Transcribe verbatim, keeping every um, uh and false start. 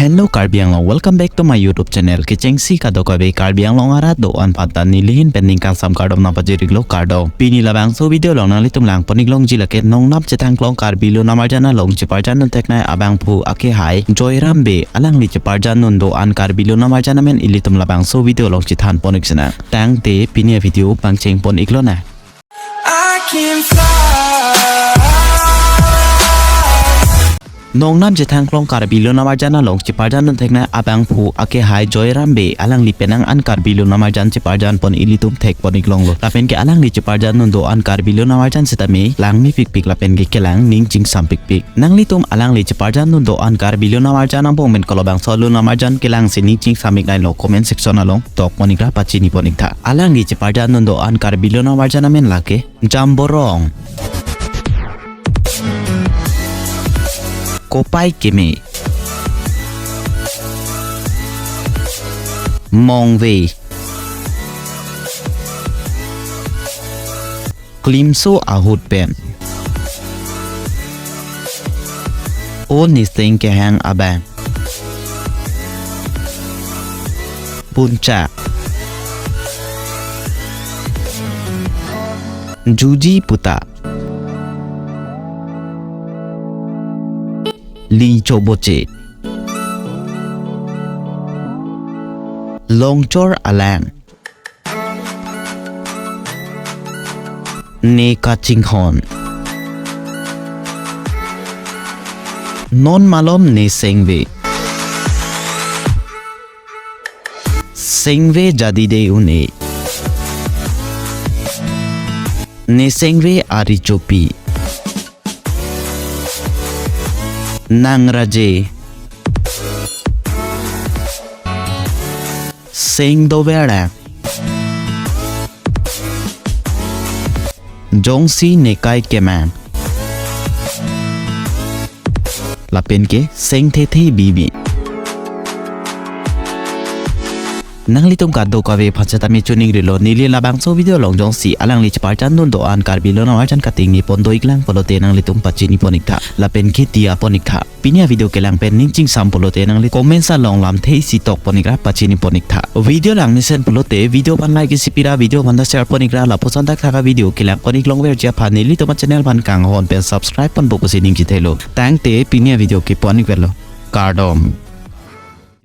Hello Karbi Anglong, welcome back to my YouTube channel. Kechengsi kadokave Karbi Anglong arat do-an aphan ta nelihin pen ning kangsam kardom nangpajir-iklo, kardom. Pini labangso video along nanglitum langpon-ik longji lake nongnam chethangklong Karbi Lo Namarjan along cheparjan dun theknei abangphu akehai Joyram Bey, alangli cheparjan dun do-an Karbi Lo Namarjan amen ilitum labangso video along chethanpon-ik sinang. Tangte pini avideo pangchengpon-ik lonang. I can fly. Nongnam chethangklong Karbi Lo Namarjan along cheparjan dun theknei abangphu akehai Joyram Bey, alangli penang an Karbi Lo Namarjan cheparjan pon ilitum thekpon-ik longlo. Lapen ke alangli cheparjan dun do-an Karbi Lo Namarjan sitame langmepikpik lapen ke kelang ning chingsampikpik. Nanglitum alangli cheparjan dun do-an Karbi Lo Namarjan angbong pen kolobangso Lo Namarjan kelang si ning chingsam-iknei lo, comment section along tokpon-ik ra pachinipon-ik tha. Alangli cheparjan dun do-an Karbi Lo Namarjan amen lake Jamborong, Kopai Keme, Mongve, Klimso Ahut pen O Niseng Kehang Abang, Puncha, Juji Puta, Licho Boche, Longchor Alang, Ne Kachinghon, Non Malom Ne Sengve, Sengve Jadi De Un-e, Ne Sengve Ari Chopi, Nang Raje, Seng Dovera, Jongsi Nekai Kemang, lapen ke Seng Thethe Bibi. Nanglitum kadokave aphan setame chuning rilo, neli labangso video along jongsi alangli cheparjan dun do-an Karbi Lo Namarjan kating ni pon do-iklang pulote nanglitum pachinipon-ik tha lapen ke diya pon-ik tha. Pini avideo kelang pen ning chingsam pulote nangli comments along lamthe isi tokpon-ik ra pachinipon-ik tha. Video langmesen pulote video aphan like isi pi ra, video aphan ta share pon-ik ra, lapuson thakthak avideo kelangpon-ik longverji aphan nelitum achannel aphan kanghon pen subscribe ponpo pusi ning chethelo. Tangte pini avideo ke pon-ik verlo. Kardom.